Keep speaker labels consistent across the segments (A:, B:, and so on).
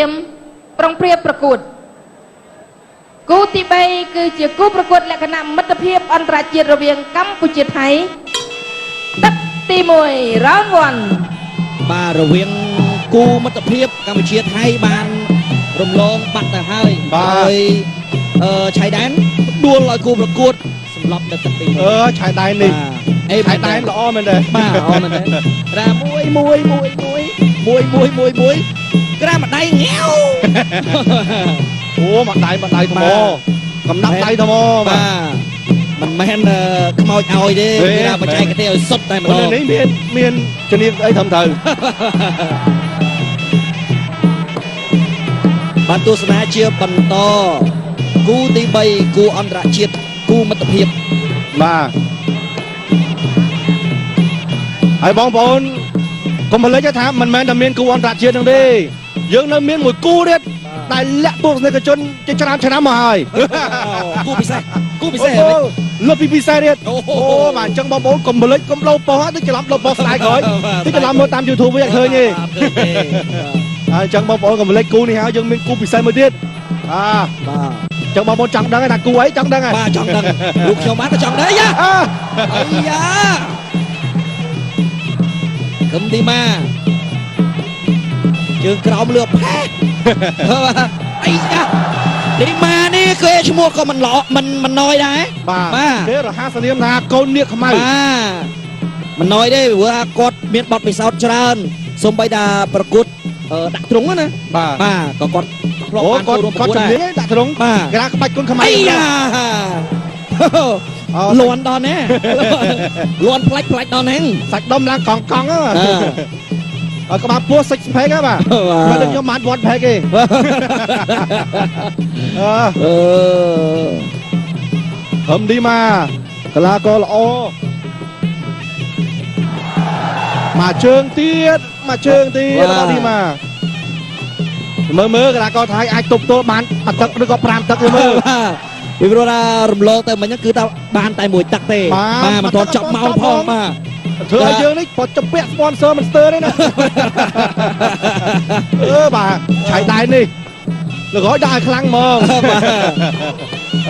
A: ៀមប្រុងប្រៀបប្រកួតគូទី3គឺជាគូប្រកួតលក្ខណៈមិត្តភាពអន្តរជាតិរវាងកម្ពុជាថៃទឹកទី1 round 1
B: បាទរវាងគូមិត្តភាពកម្ពុជាថៃបានរំលងបាត់ទៅហើយ
C: បាទ
B: ហើយឆៃដែនដួលឲ្យគូប្រកួតសម្លប់នៅទឹកទី1
C: អឺឆៃដែននេះ
B: អេ
C: ឆៃដែនល្អមែនទេ
B: បាទល្អមែនទេរ៉ាមួយមួយមួយមួយមួយមួយមួយមួយក្រាមម្ដាយងាវ
C: អូមួយដៃមួយដៃថ្ម
B: បាទ
C: កំណាប់ដៃថ្ម
B: បាទមិនមែនខ្មោចឲ្យទេ
C: ទេ
B: គេថាបច្ចេកទេសឲ្យសុទ្ធតែម្ដ
C: មុន
B: ង
C: នេះមានមានជំនាញអីត្រឹមត្រូវ
B: បានទស្សនាជាបន្តគូទី3គូអន្តរជាតិគូមិត្តភាព
C: បាទហើយបងប្អូនកុំភ្លេចថាមិនមែនតែមានគូអន្តរជាតិហ្នឹងទេយើងនៅមានមួយគូទៀតដែលលាក់ទស្សនិកជនជាច្រើនឆ្នាំមកហើយ
B: គូពិសេសគូពិសេស
C: អូលើសពីពិសេសទៀត
B: អូ
C: អូបាទអញ្ចឹងបងប្អូនកុំភ្លេចកុំលោប៉ុស្តិ៍ទៅច្រឡំលោប៉ុស្តិ៍ស្ដាយក្រោយទៅច្រឡំមើលតាម YouTube វិញអត់ឃើញទេ
B: បាទឃើញទេ
C: ហើយអញ្ចឹងបងប្អូនកុំភ្លេចគូនេះហើយយើងមានគូពិសេសមួយទៀតអា
B: បាទ
C: អញ្ចឹងបងប្អូនចង់ដឹងថាគូអីចង់ដឹងហើយ
B: បាទចង់ដឹងលោកខ្ញុំបានក៏ចង់ដែរយ៉ា
C: អា
B: អាយ៉ាគឹមឌីម៉ាជើងក្រោមលឿផេះ អីយ៉ាឌីម៉ានេះគេឈ្មោះក៏មិនល្អមិនមិនណយដែរ
C: បាទ
B: បាទ
C: គេរហ័សនាមថាកូននាគខ្មៅ
B: បាទមិនណយទេព្រោះថាគាត់មានបទពិសោធន៍ច្រើនសូម្បីតែប្រកួតដាក់ទ្រុងហ្នឹងណា
C: បាទ
B: បាទក៏គាត់ធ្លាប់
C: អូ
B: បាន
C: គាត់
B: ចូលរួមប្រកួត
C: គាត់ជំ
B: ដែរ
C: នាញដាក់ទ្រុង
B: បាទ
C: គេថាក្បាច់គុណខ្មៅ
B: អីយ៉ា
C: អូ
B: លន់ដល់ណាលន់ផ្លាច់ផ្លាច់ដល់ហ្នឹង
C: សាច់ដុំឡើងកង់កង់ហ្នឹង
B: អឺ
C: អើក្បាលពោះ six pack ហ្នឹងបាទ
B: បាទ
C: បើដូចខ្ញុំបាន one pack ទេអឺ
B: អឺ
C: ហឹមឌីម៉ាកីឡាករល្អមកជើងទៀតមកជើងទៀតរបស់ឌីម៉ាមើលមើលកីឡាករថៃអាចទប់ទល់បានមួយទឹកឬក៏5ទឹកទេមើល
B: បាទពីព្រោះថារំលងទៅមិញហ្នឹងគឺថាបានតែមួយទឹកទេ
C: បាទ
B: មិនទាន់ចប់ម៉ោងផងបាទ
C: ធ្វើឲ្យយើងនេះគាត់จะពាក់ sponsor មិនស្ទើរទេណា អឺបាទឆៃដែននេះលក្រោយដាក់ឲ្យខ្លាំងហ្មង
B: បាទ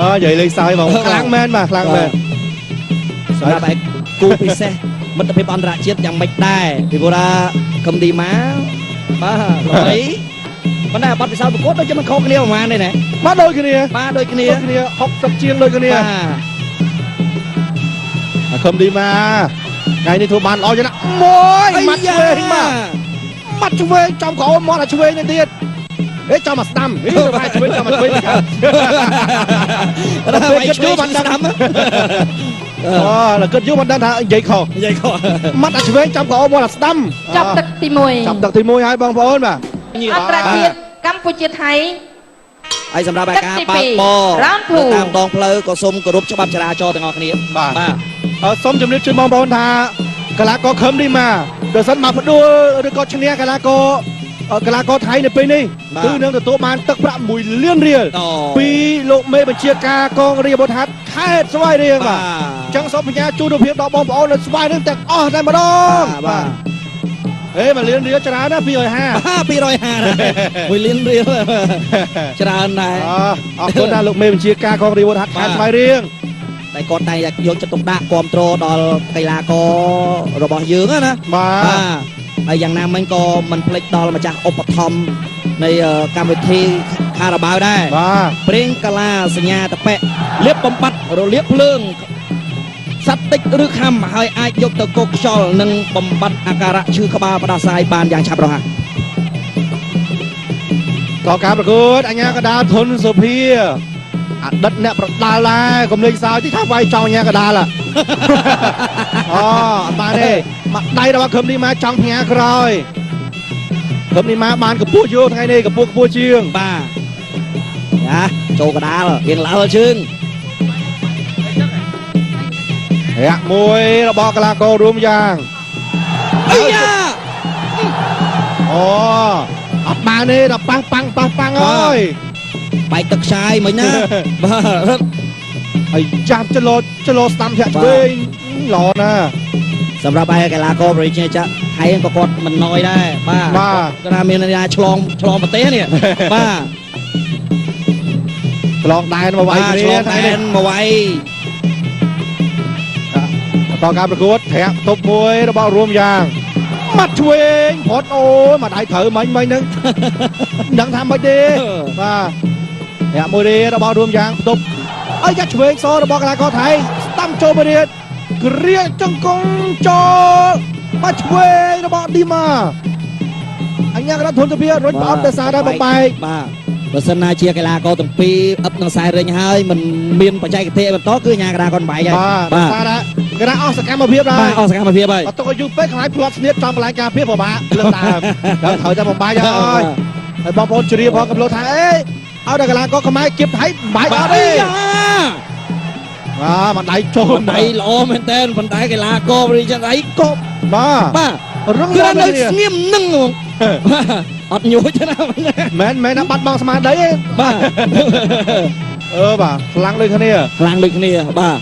C: អើនិយាយលេងសើចហ្មងខ្លាំងមែនបាទខ្លាំងមែន
B: សម្រាប់ឯគូពិសេសមិត្តភាពអន្តរជាតិយ៉ាងម៉េចដែរពីព្រោះថាកឹមឌីម៉ាបាទល្បីប៉ុន្តែបទពិសោធន៍ប្រកួតដូចជាមិនខុសគ្នាប្រហែលទេណា
C: បាទដូចគ្នា
B: បាទដូចគ្នា
C: ដូចគ្នា60ជាងដូចគ្នា
B: បាទ
C: អាខឹមឌីម៉ាថ្ងៃនេះធ្វើបានល្អជាងណាស់មួយម៉ាត់ឆ្វេងបាទម៉ាត់ឆ្វេងចំក្រអូមមាត់អាឆ្វេងនេះទៀតអេចំអាស្ដាំហីទៅឆ្វេងចំអាឆ្វេងទៅខាង
B: ដល់
C: ពេលគិតយូរបានដឹង
B: ស្ដាំ
C: អូដល់គិតយូរមិនដឹងថានិយាយខុស
B: និយាយខុស
C: ម៉ាត់អាឆ្វេងចំក្រអូមមាត់អាស្ដាំ
A: ចប់ទឹកទី1
C: ចាប់ទឹកទី1ហើយបងប្អូនបាទ
A: អន្តរជាតិកម្ពុជាថៃ
B: ហើយសម្រាប់ឯការ
A: ទឹកទី
B: បើកបរ
A: Round two
B: នៅតាមដងផ្លូវក៏សូមគោរពច្បាប់ចរាចរណ៍ទាំងអស់គ្នា
C: បាទ
B: បាទ
C: អឺសូមជម្រាបជូនបងប្អូនថាកីឡាករខឹមឌីម៉ាបើសិនមកផ្ដួលឬក៏ឈ្នះកីឡាករកីឡាករថៃនៅពេលនេះ
B: បាទ
C: គឺនឹងទទួលបានទឹកប្រាក់1លានរៀល
B: អូ
C: ពីលោកមេបញ្ជាការកងរាជអាវុធហត្ថខេត្តស្វាយរៀងបាទអញ្ចឹងសូមផ្ញើជូនរូបភាពដល់បងប្អូននៅស្វាយរៀងទាំងអស់តែម្ដង
B: បាទ
C: ហេ1លានរៀលច្រើនណាស់250
B: បាទ250ដែរមួយលានរៀលច្រើនដែរ
C: អអរគុណណាស់លោកមេបញ្ជាការកងរាជអាវុធហត្ថខេត្តស្វាយរៀង
B: តែគាត់តែងតែយកចិត្តទុកដាក់គ្រប់គ្រងដល់កីឡាកររបស់យើងណាណា
C: បាទ
B: បាទហើយយ៉ាងណាមិញក៏មិនភ្លេចដល់ម្ចាស់ឧបត្ថម្ភនៃកម្មវិធីខារ៉ាបាវដែរ
C: បាទ
B: ប្រេងកាឡាសញ្ញាតពៈលៀបបំបត្តិរលាកភ្លើងសត្វតិចឬខំហើយអាចយកទៅកោកខ្យល់និងបំបត្តិអាការៈឈឺក្បាលផ្ដាសាយបានយ៉ាងឆាប់រហ័ស
C: តការប្រកួតអញ្ញាកដាលធុនសុភាអតីតអ្នកប្រដាល់ដែរកុំលេងសើចតិចថាវាយចង់អញ្ញាកដាលហ่ะ អូអត់បានទេមកដៃរបស់ខឹមនេះមកចង់ផ្ញើក្រោយខឹមនេះមកបានកម្ពស់យោថ្ងៃនេះកម្ពស់ខ្ពស់ជាង
B: បាទយ៉ាចូលកដាលរៀងល្អជើង
C: រាក់មួយរបស់កីឡាកររួមយ៉ាង
B: អីយ៉ា
C: អូអត់បានទេដល់ប៉ះប៉ាំងប៉ះប៉ាំងអើយ
B: បែកទឹកខ្ចាយមិញណាបាទ
C: ហើយចាប់ចលោចលោស្ដាំធាក់ឆ្វេងល្អណាស់
B: សម្រាប់ឯកីឡាករប្រជាជាតិថៃក៏គាត់មិនណយដែរបាទគាត់ថាមានន័យថាឆ្លងឆ្លងប្រទេសនេះបាទ
C: ឆ្លងដែនមកវាយ
B: បាទ
C: គ្នា
B: ឆ្លងដែ
C: ថៃនេះ
B: នមកវាយ
C: បន្តការប្រកួតធាក់ទប់មួយរបស់រួមយ៉ាងមាត់ឆ្វេងផុតអូយមកដៃត្រូវមិញមិញហ្នឹង មិនដឹងថាម៉េចទេបាទធាក់មួយទេរបស់រួមយ៉ាងផ្ទប់អីយ៉ាឆ្វេងសរបស់កីឡាករថៃស្ដាំចូលមួយទៀតគ្រាចង្គង់ចូលបាត់ឆ្វេងរបស់ឌីម៉ាអញ្ញាកណ្ដាលធនធានរុញប្រអប់ទៅសារដែរបំបែក
B: បាទបើសិនណាជាកីឡាករទាំងពីរអឹបនឹងខ្សែរិញហើយមិនមានបច្ចេកទេសបន្តគឺញ៉ាកដាគាត់បែកហើយ
C: បាទសារដែរកណ្ដាលអស់សកម្មភាពដែរ
B: បាទអស់សកម្មភាពហើយ
C: អត់ទុកឲ្យយូរពេកខ្លាចផ្លាត់ស្នៀតចំកន្លែងការពារពិបាកលើកដើមដល់ត្រូវតែបំបែកហើយហើយបងប្អូនជ្រាបផងកំឡុងថាអេឲ្យដល់កីឡាករខ្មែរគៀបថៃបំបែកអត់ទេបាទមកដៃចូល
B: បណ្ដៃល្អមែនតើប៉ុន្តែកីឡាករប្រជាជាតិថៃក៏
C: បាទ
B: បាទ
C: រឹង
B: គឺនៅ
C: មាំគ្នា
B: ស្ងៀមនឹងហ្មងបាទអត់ញួចទេណា
C: មែនមែនណាបាត់បង់ស្មារតីទេ
B: បាទ
C: អឺបាទខ្លាំងដូចគ្នា
B: ខ្លាំងដូចគ្នាបាទ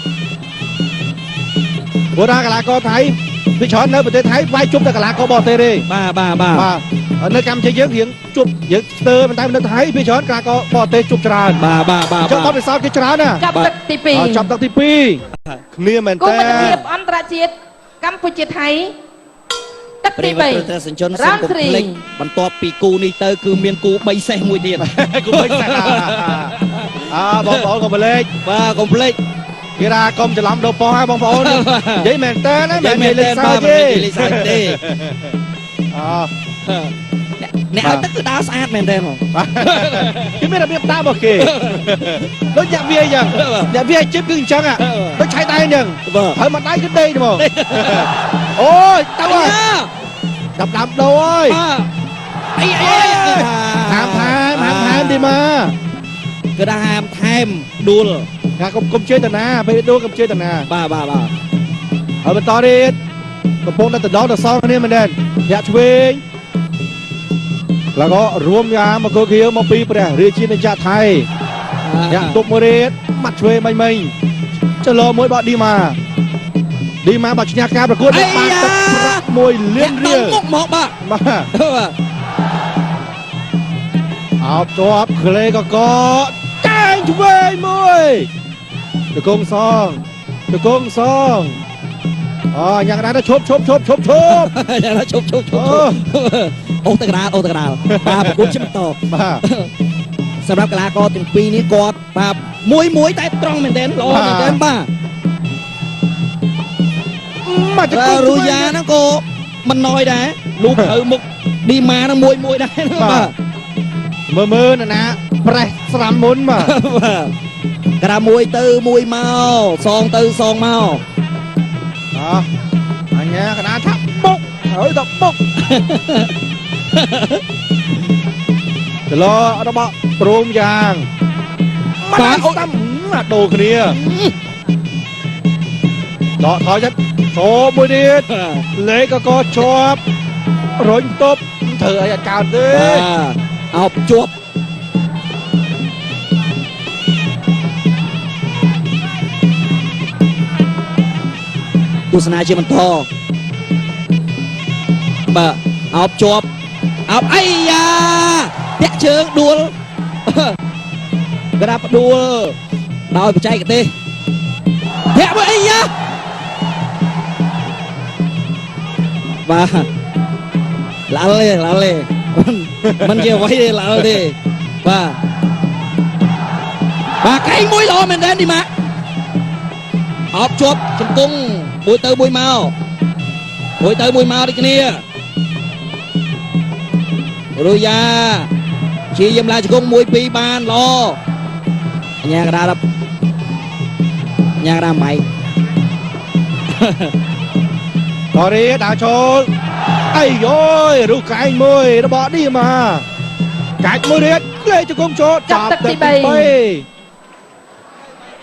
C: ព្រោះថាកីឡាករថៃពីច្រើននៅប្រទេសថៃវាយជុំតែកីឡាករបរទេសទេ
B: បាទបាទបាទ
C: បាទនៅកម្ពុជាយើងរៀងជប់យើងស្ទើរប៉ុន្តែនៅថៃពីច្រើនកីឡាករបរទេសជប់ច្រើន
B: បាទបាទបាទ
C: ចុះបទពិសោធន៍គេច្រើនណា
A: ចប់ទឹកទី
C: អចាប់ទឹកទី2គ្នាមែន
A: 2គូ
C: តើ
A: មិត្តភាពអន្តរជាតិកម្ពុជាថៃទឹកទី
B: ប្រិយមិត្តទស្សនិកជនសូមកុំ
A: Round
B: ភ្លេច
A: three
B: បន្ទាប់ពីគូនេះទៅគឺមានគូ3សេះមួយទៀត
C: គូបីសេះអើបងប្អូនកុំភ្លេច
B: បាទកុំភ្លេច
C: គេថាកុំច្រឡំដូរប៉ុស្តិ៍ហ៎បងប្អូននិយាយមែនតើណាមិនមែននិយាយលេងសើចទេ
B: បាទមិនមែននិយាយលេងសើចទេ
C: អ
B: អ្នកឲ្យទឹកគឺដើរស្អាតមែនទេហ្មង
C: បាទគេមានរបៀបតាមរបស់គេដូចអ្នកវាអញ្ចឹងអ្នកវាអាជីពគឺអញ្ចឹងដូចឆៃដៃអញ្ចឹង
B: បាទ
C: ហើយមកដៃគឺដេកហ្មងអូយទៅហើយដាប់ដាំដូរហើយ
B: បាទអីអី
C: ហាមថែមហាមថែមទីមក
B: គឺថាហាមថែមដួល
C: ថាកុំកុំជឿតាណាពេលដួលកុំជឿតាណា
B: បាទបាទបាទ
C: ហើយបន្តទៀតកំពុងតែដដដល់សងគ្នាមែនទេធាក់ឆ្វេងแล้วក៏រួមយ៉ាងមកគោខៀវមកពីព្រះរាជាណាចក្រថៃធាក់ទប់មួយទៀតម៉ាត់ឆ្វេងមិញមិញចលោមួយបោះឌីម៉ាឌីម៉ាបើឈ្នះការប្រកួតបានទឹកប្រាក់មួយលានរៀល
B: មុខមកបាទ
C: បាទ
B: បាទ
C: អោបជាប់ក្លេកកកែងឆ្វេងមួយតកងសងតកងសងអូយ៉ាងណាទៅឈប់ឈប់ឈប់ឈប់ឈប់
B: យ៉ាងណាឈប់ឈប់ឈប់អូតកដាលអូតកដាលបាទប្រកួតជាបន្ត
C: បាទ
B: សម្រាប់កីឡាករទាំងពីរនេះគាត់បាទមួយមួយតែត្រង់មែនទែនល្អមែនទែនបាទ
C: មកច
B: បាទរូយ៉ាហ្នឹងក៏មិនណយដែរលូកត្រូវមុខឌីម៉ាហ្នឹងមួយមួយដែរបាទ
C: មើលមើលណាណាប្រេះស្រាំមុនបាទ
B: បាទក្រាមួយទៅមួយមកសងទៅសងមក
C: អអញ្ញាកណាថាបុកហើយដល់បុកចលោរបស់ព្រមយ៉ាងមកស្ដាំអាដូរគ្នាដកថយចិត្តសូមួយទៀតលេខកកជាប់រុញទប់ធ្វើអីអត់កើតទេ
B: បាទអោបជាប់ទស្សនាជាបន្តបាទអោបជាប់អោបអីយ៉ាតាក់ជើងដួលក្រាបដួលដោយបច្ចេកទេសធាក់មកអីយ៉ាបាទល្អទេល្អទេមិនជាអ្វីទេល្អទេបាទបាទកែងមួយល្អមែនទេឌីម៉ាអោបជាប់ជង្គង់មួយទៅមួយមកមួយទៅមួយមកដូចគ្នារុយ៉ាជាយាមឡាជង្គង់1 2បានល្អអញ្ញាកដាលអញ្ញាកដាលម៉ៃ
C: តរីដើរចូលអីយយរូកែងមួយរបស់ឌីម៉ាកាច់មួយទៀតលេខជង្គង់ចូល
A: ចាប់ទឹកទី3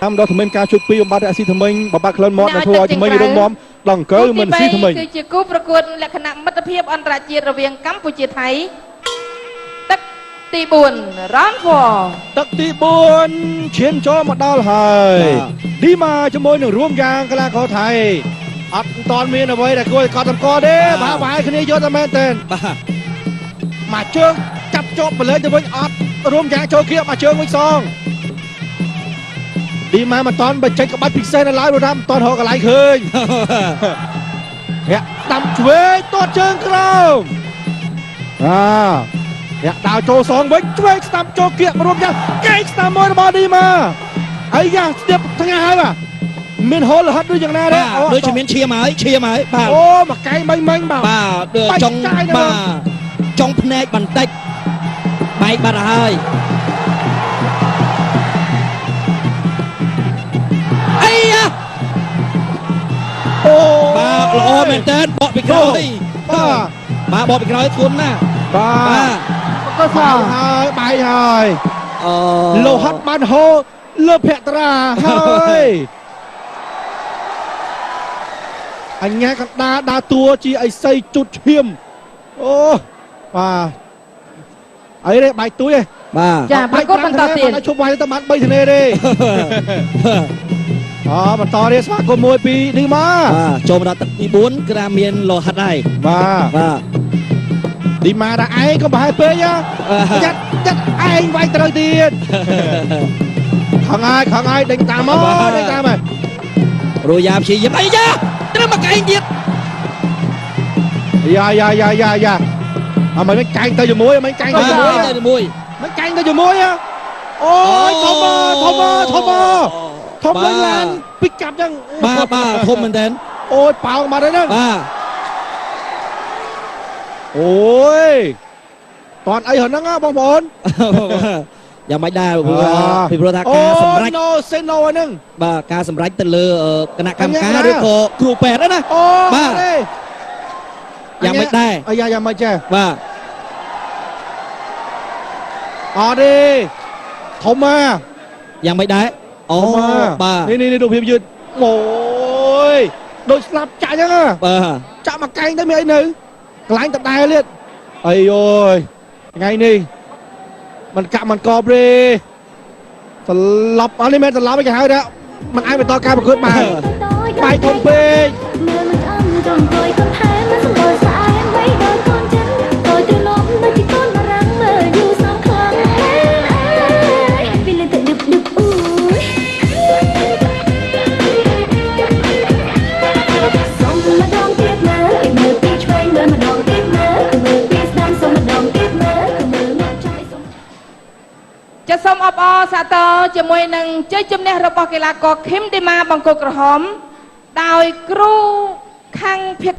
C: តាមដល់ថ្មិញការជួបពីបំបត្តិអាស៊ីថ្មិញបំបត្តិក្លិនមាត់ដែលធ្វើឲ្យថ្មិញរងមាំដល់អង្គើមិនស៊ីថ្មិញ
A: 3គឺជាគូប្រកួតលក្ខណៈមិត្តភាពអន្តរជាតិរវាងកម្ពុជាថៃទឹកទី4 round 4
C: ទឹកទី4ឈានចូលមកដល់ហើយឌីម៉ាជាមួយនឹងរួមយ៉ាងកីឡាករថៃ អត់តន់មានអ្វីដែលគួរឲ្យកត់សម្គាល់ទេ
B: បាទ
C: បាទបាយគ្នាយកតែមែនទេ
B: បាទ
C: មកជើងចាប់ជាប់បលែងទៅវិញអត់រួមយ៉ាងចូលគៀកមកជើងវិញសងឌីម៉ាមិនតន់បច្ចេកក្បាច់ពិសេសនៅឡើយព្រោះថាមិនតន់រកកន្លែងឃើញ រាក់ដាំឆ្វេងទាត់ជើងក្រោមអារាក់ដាវចូលសងវិញឆ្វេងស្ដាំចូលគៀករួមយ៉ាងកែងស្ដាំមួយរបស់ឌីម៉ាអីយ៉ាស្ទាបថ្ងាសហើយបាទមានហូរលហិតឬយ៉ាងណាទេ
B: បាទដូចជាមានឈាមហើយឈាមហើយបាទ
C: អូមកកែងមិញមិញបាទ
B: បាទដូច
C: បាច់
B: ចុង
C: ចាយណាស់
B: បាទចុងភ្នែកបន្តិចបែកបាត់ហើយអីយ៉ា
C: អូ
B: បាទល្អមែនតើបកពីក្រោយ
C: បាទ
B: បាទបកពីក្រោយធ្ងន់ណាស់
C: បា
B: បាទ
C: ទបាយហើយបាយហើយ
B: អូ
C: លោហិតបានហូរលើភក្ត្រាហើយអញ្ញាកណ្ដាលដើរតួជាអិសីជុតឈាមអូបាទអីទេបាយទួយឯង
B: បាទ
A: ចាប្រកួតបន្តទៀត
C: បានឈប់វាយទៅបាន3ធានេទេអូបន្តទៀតស្វាគមន៍មួយពីឌីម៉ា
B: បាទចូលមកដល់ទឹកទី4គឺថាមានលោហិតហើយ
C: បាទ
B: បាទ
C: ឌីម៉ាថាឯងក៏ប្រហែលពេកហ៎ ចាត់ចាត់ឯងវាយត្រូវទៀតខឹងហើយខឹងហើយដេញតាមមកដេញតាមហើយ
B: រូយ៉ាព្យាយាមអីយ៉ាត្រូវមកកែងទៀត
C: យ៉ាយ៉ាយ៉ាយ៉ាយ៉ាអមិនកែងទៅជាមួយអមិនកែងទៅជាមួយ
B: ទៅជាមួយ
C: មិនកែងទៅជាមួយហ៎អូយធំមកធំមកធំមកធំដូចឡានពីកាប់ចឹង
B: បាទបាទធំមែនតើ
C: អូយប៉ោងបាត់ហើយហ្នឹង
B: បាទ
C: អូយតន់អីហ្នឹងហ៎បងប្អូន
B: យ៉ាងម៉េចដែរពីព្រោះពីព្រោះថា
C: អូ
B: ការសម្រេច
C: ណូសេណូហ្នឹង
B: បាទការសម្រេចទៅលើគណៈកម្មការ
C: អញ្ញា
B: ឬក៏គ្រូពេទ្យហ្នឹងណា
C: អូ
B: បាទ
C: ទេ
B: យ៉ាងម៉េចដែរ
C: អាយ៉ាយ៉ាងម៉េចចេះ
B: បាទ
C: អត់ទេធំមក
B: យ៉ាងម៉េចដែរអូ
C: ធំមក
B: បាទ
C: នេះនេះនេះរូបភាពយឺតអូយដូចស្លាប់ចាក់ចឹងហ៎
B: បាទ
C: ចាក់មកកែងទៅមានអីនៅកន្លែងតដែលទៀតអីអូយថ្ងៃនេះมันកាក់មិនកបទេស្លាប់អត់នេះមិនស្លាប់ទេគេហៅថាมันអាចបន្តការប្រកួតបានបាយធំពេក
D: មើលមិនអំចង់គយកូនថែមសម្បល់ស្អែមបីដល់កូនចិនតូចត្រឡប់ដូចជាកូនបារាំងមើលយូរសំខ្លាំងមែនអើយពីលទៅឌឹបឌឹបអ៊ូយសុំម្ដងទៀតមើលឲ្យមើលពីឆ្វេងមើលម្ដងទៀតមើលមើលពីស្ដាំសុំម្ដងទៀតមើលមើលមកចង់ឲ្យសុំ
A: ចាសសូមអបអរសាទរជាមួយនឹងជ័យជំនះរបស់កីឡាករឃឹមឌីម៉ាបង្គោលក្រហម ដោយគ្រូខាងភេ